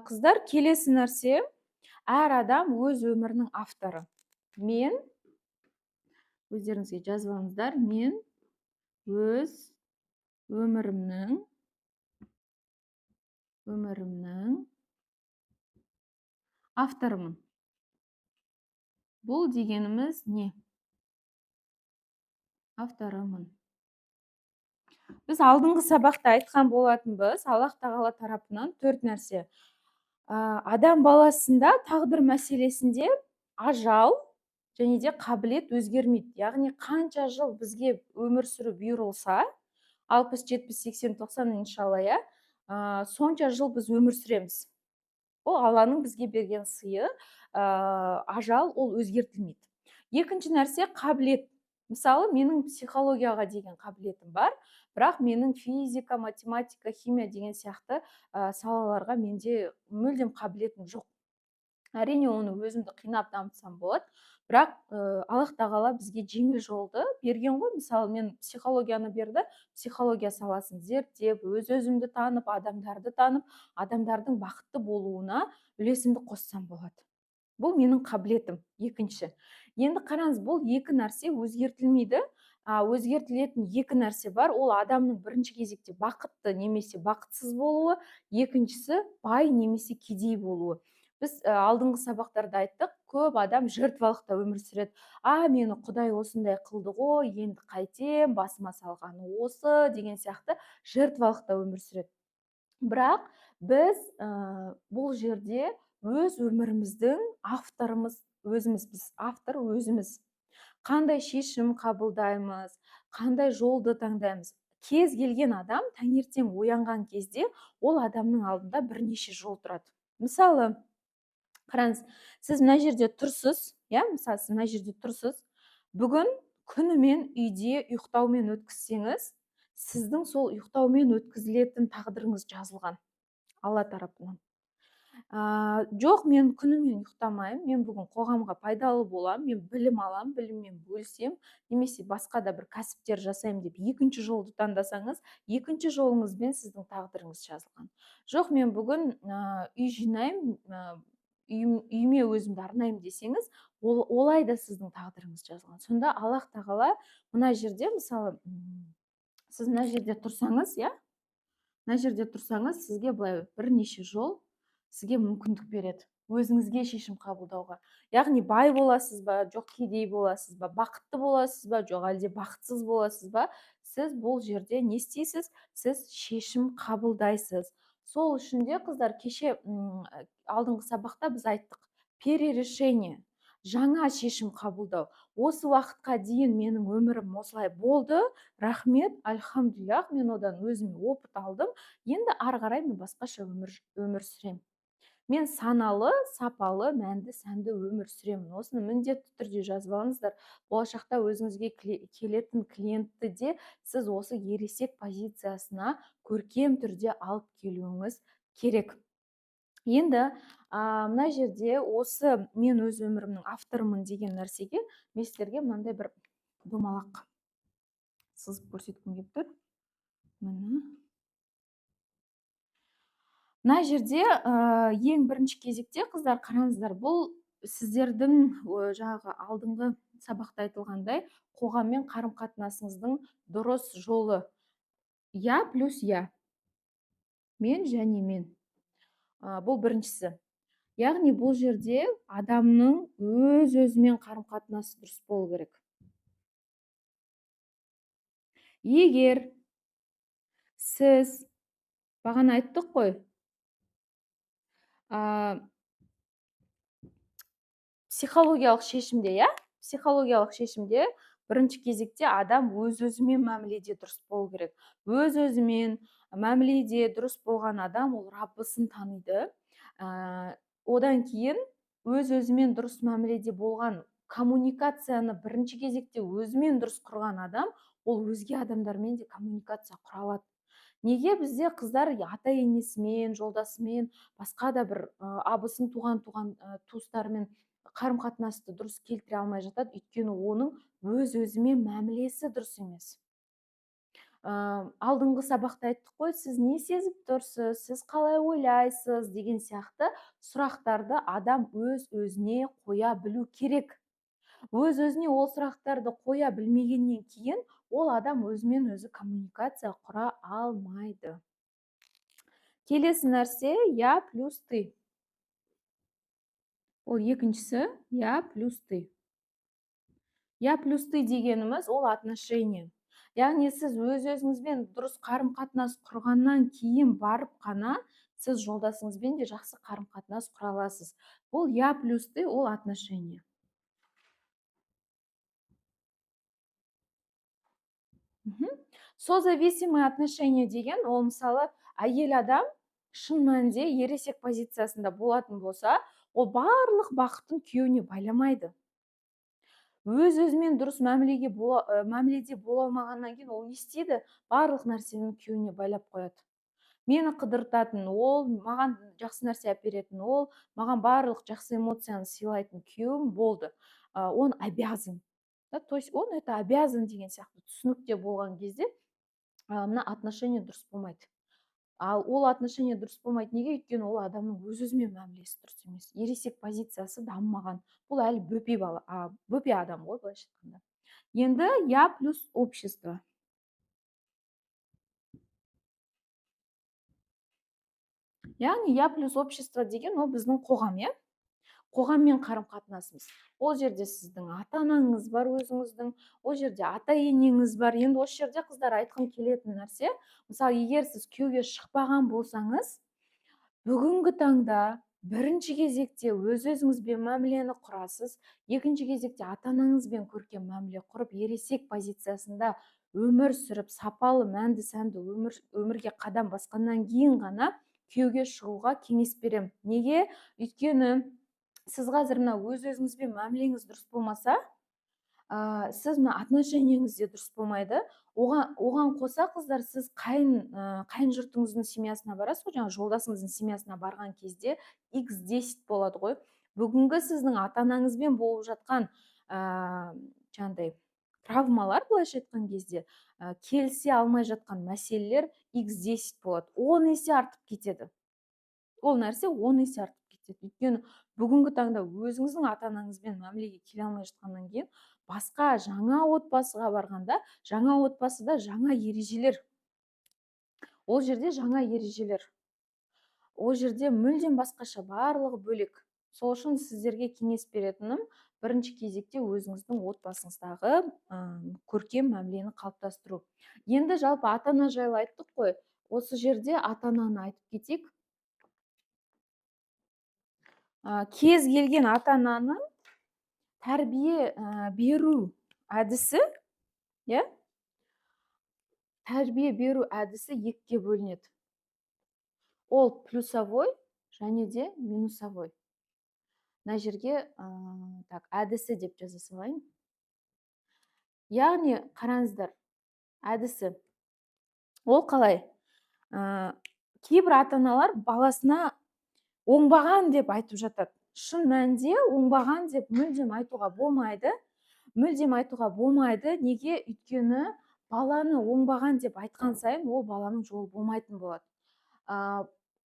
Қыздар, келесі нәрсе: әр адам өз өмірінің авторы. Мен, өздеріңізге жазып алыңыздар, мен өз өмірімнің авторымын. Бұл дегеніміз не? Авторымын. Біз алдыңғы сабақта айтқан болатынбыз, Аллах тағала тарапынан төрт нәрсе. Адам баласында тағдыр мәселесінде ажал және де қабілет өзгермейді. Яғни қанша жыл бізге өмір сүру бұйырылса, 60, 70, 80, 90, иншалла, иә, сонша жыл біз өмір сүреміз. Ол Алланың бізге берген сыйы, ажал, ол өзгертілмейді. Екінші нәрсе – қабілет. Мысалы, менің психологияға деген қабілетім бар, бірақ менің физика, математика, химия деген сияқты салаларға менде мүлдем қабілетім жоқ. Әрине, оны өзімді қинап дамытсам болады, бірақ Аллах тағала бізге жеңіл жолды берген ғой. Мысалы, мен психологияны берді, психология саласын зерттеп, өз өзімді танып, адамдарды танып, адамдардың бақытты болуына үлесімді қоссам болады. Бұл менің қабілетім. Екінші. Енді қараңыз, бұл екі нәрсе өзгертілмейді. Өзгертілетін екі нәрсе бар: ол адамның бірінші кезекте бақытты немесе бақытсыз болуы, екіншісі бай немесе кедей болуы. Біз алдыңғы сабақтарда айттық, көп адам жертвалықта өмір сүреді. А, мені Құдай осындай қылды ғой, енді қайтем, басыма салғаны осы деген сияқты жертвалықта өмір сүреді. Бірақ біз бұл жерде өз өміріміздің авторымыз өзіміз, біз автор өзіміз. Қандай шешім қабылдаймыз, қандай жолды таңдаймыз? Кез келген адам таңертең оянған кезде ол адамның алдында бірнеше жол тұрады. Мысалы, қараңыз, сіз мына жерде тұрсыз, иә, мысалы, сіз мына жерде тұрсыз. Бүгін күнімен үйде ұйықтаумен өткізсеңіз, сіздің сол ұйықтаумен өткізілетін тағдырыңыз жазылған Алла тарапынан. Жоқ, мен күнімен ұйықтамаймын, мен бүгін қоғамға пайдалы боламын, мен білім аламын, біліммен бөлісемін немесе басқа да бір кәсіптер жасаймын деп екінші жолды таңдасаңыз, екінші жолыңызбен сіздің тағдырыңыз жазылған. Жоқ, мен бүгін үй жинаймын, үйіме өзімді арнаймын десеңіз, ол олай да сіздің тағдырыңыз жазылған. Сонда Аллах тағала мына жерде, мысалы, сіз мына жерде тұрсаңыз, иә, мына жерде тұрсаңыз, сізге былай бірнеше жол, сізге мүмкіндік береді өзіңізге шешім қабылдауға. Яғни бай боласыз ба, жоқ кедей боласыз ба, бақытты боласыз ба, жоқ әлде бақытсыз боласыз ба, сіз бұл жерде не істейсіз? Сіз шешім қабылдайсыз. Сол үшін де, қыздар, кеше алдыңғы сабақта біз айттық: перерешение, жаңа шешім қабылдау. Осы уақытқа дейін менің өмірім осылай болды, рахмет, альхамдулиллах, мен одан өзіме опыт алдым. Енді ары қарай мен басқаша өмір сүремін. Мен саналы, сапалы, мәнді, сәнді өмір сүремін. Осыны міндетті түрде жазып алыңыздар. Болашақта өзіңізге келетін клиентті де сіз осы ересек позициясына көркем түрде алып келуіңіз керек. Енді мына жерде осы мен өз өмірімнің авторымын деген нәрсеге мен сіздерге мынандай бір домалақ сызып көрсеткім келіп тұр. Міне, мына жерде ең бірінші кезекте, қыздар, қараңыздар, бұл сіздердің жаңағы алдыңғы сабақта айтылғандай қоғаммен қарым қатынасыңыздың дұрыс жолы. Я плюс я, мен және мен. Бұл біріншісі. Яғни бұл жерде адамның өз өзімен қарым қатынасы дұрыс болу керек. Егер сіз, бағана айттық қой, психологиялық шешімде, иә, психологиялық шешімде бірінші кезекте адам өз өзімен мәміледе дұрыс болу керек. Өз өзімен мәміледе дұрыс болған адам ол Раббысын таниды. Одан кейін өз өзімен дұрыс мәміледе болған, коммуникацияны бірінші кезекте өзімен дұрыс құрған адам ол өзге адамдармен де коммуникация құра алады. Неге бізде, қыздар, ата енесімен, жолдасымен, басқа да бір абысын, туған туыстарымен қарым қатынасты дұрыс келтіре алмай жатады? Өйткені оның өз өзімен мәмілесі дұрыс емес. Алдыңғы сабақта айттық қой, сіз не сезіп тұрсыз, сіз қалай ойлайсыз деген сияқты сұрақтарды адам өз өзіне қоя білу керек. Өз өзіне ол сұрақтарды қоя білмегеннен кейін ол адам өзімен өзі коммуникация құра алмайды. Келесі нәрсе я плюс ты. Ол екіншісі я плюс ты. Я плюс ты дегеніміз ол отношение. Яғни сіз өз өзіңізбен дұрыс қарым-қатынас құрғаннан кейін барып қана сіз жолдасыңызбен де жақсы қарым-қатынас құра аласыз. Бұл я плюс ты ол отношение. Созависимые отношения деген ол мысалы әйел адам шын мәнінде ересек позициясында болатын болса, ол барлық бақытын күйеуіне байламайды. Өз өзімен дұрыс мәміледе бола алмағаннан кейін ол не істейді? Барлық нәрсені күйеуіне байлап қояды. Мені қыдыртатын ол, маған жақсы нәрсе әперетін ол, маған барлық жақсы эмоцияны сыйлайтын күйеуім болды. Он обязан. Да, то есть он это обязан деген сияқты түсінікте болған кезде, мына отношение дұрыс болмайды. Ал ол отношение дұрыс болмайды неге? Өйткені ол адамның өз-өзімен мәмілесі дұрыс емес. Ересек позициясы дамымаған. Бұл әлі бөпе бала, бөпе адам ғой, былайша айтқанда. Енді я плюс общество. Яғни я плюс общество деген ол біздің қоғам, иә? Қоғаммен қарым-қатынасымыз. Ол жерде сіздің ата-анаңыз бар өзіңіздің, ол жерде ата-енеңіз бар. Енді осы жерде қыздар айтқым келетін нәрсе, мысалы, егер сіз күйеуге шықпаған болсаңыз, бүгінгі таңда бірінші кезекте өз-өзіңізбен мәмілені құрасыз, екінші кезекте ата-анаңызбен көркем мәміле құрып, ересек позициясында өмір сүріп, сапалы, мәнді, сәнді өмірге қадам басқаннан кейін ғана күйеуге шығуға кеңес беремін. Неге? Өйткені сіз қазір мына өз-өзіңізбен мәмілеңіз дұрыс болмаса, сіз мына отношениеңіз де дұрыс болмайды. Оған қоса, қыздар, сіз қайын жұртыңыздың семьясына барасыз ғой, жаңа жолдасыңыздың семьясына барған кезде икс десять болады ғой. Бүгінгі сіздің ата-анаңызбен болып жатқан, жаңағыдай травмалар, былайша айтқан кезде, келісе алмай жатқан мәселелер икс десять болады. 10 есе артып кетеді. Ол нәрсе 10 есе артып кетеді. Өйткені бүгінгі таңда өзіңіздің ата-анаңызбен мәмілеге келе алмай жатқаннан кейін басқа жаңа отбасыға барғанда, жаңа отбасыда жаңа ережелер. Ол жерде жаңа ережелер. Ол жерде мүлдем басқаша, барлығы бөлек. Сол үшін сіздерге кеңес беретінім, бірінші кезекте өзіңіздің отбасыңыздағы, көркем мәмілені қалыптастыру. Енді жалпы ата-ана жайлы айттық қой. Осы жерде ата-ананы айтып кетейік. Кез келген ата-ананың тәрбие беру әдісі, иә? Тәрбие беру әдісі екіге бөлінеді. Ол плюсовой және де минусовой. Мына жерге, так, әдісі деп жаза салайын. Яғни қараңыздар, әдісі. Ол қалай? Кейбір ата-аналар баласына оңбаған деп айтып жатады. Шын мәнінде оңбаған деп мүлдем айтуға болмайды. Мүлдем айтуға болмайды. Неге? Өйткені баланы оңбаған деп айтқан сайын ол баланың жолы болмайтын болады.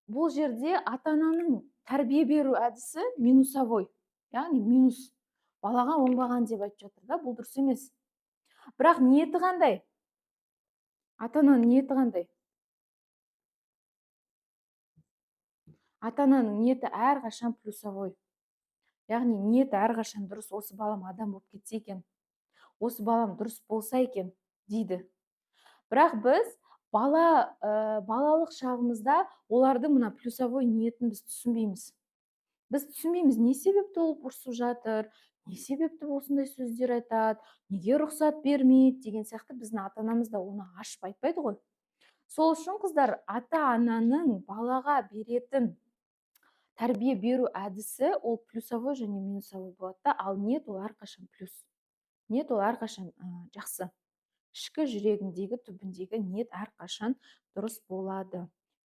Бұл жерде ата-ананың тәрбие беру әдісі минусовой, яғни минус. Балаға оңбаған деп айтып жатыр да, бұл дұрыс емес. Бірақ ниеті қандай? Ата-ананың ниеті қандай? Ата-ананың ниеті әрқашан плюсовой. Яғни ниеті әрқашан дұрыс, осы балам адам болып кетсе екен, осы балам дұрыс болса екен дейді. Бірақ біз балалық шағымызда олардың мына плюсовой ниетін біз түсінбейміз. Біз түсінбейміз, не себепті ол ұрсып жатыр, не себепті осындай сөздер айтады, неге рұқсат бермейді деген сияқты біздің ата-анамыз да оны ашып айтпайды ғой. Сол үшін, қыздар, ата-ананың балаға беретін тәрбие беру әдісі ол плюсовой және минусовой болады да, ал ниет ол әрқашан плюс. Ниет ол әрқашан жақсы. Ішкі жүрегіндегі, түбіндегі ниет әрқашан дұрыс болады.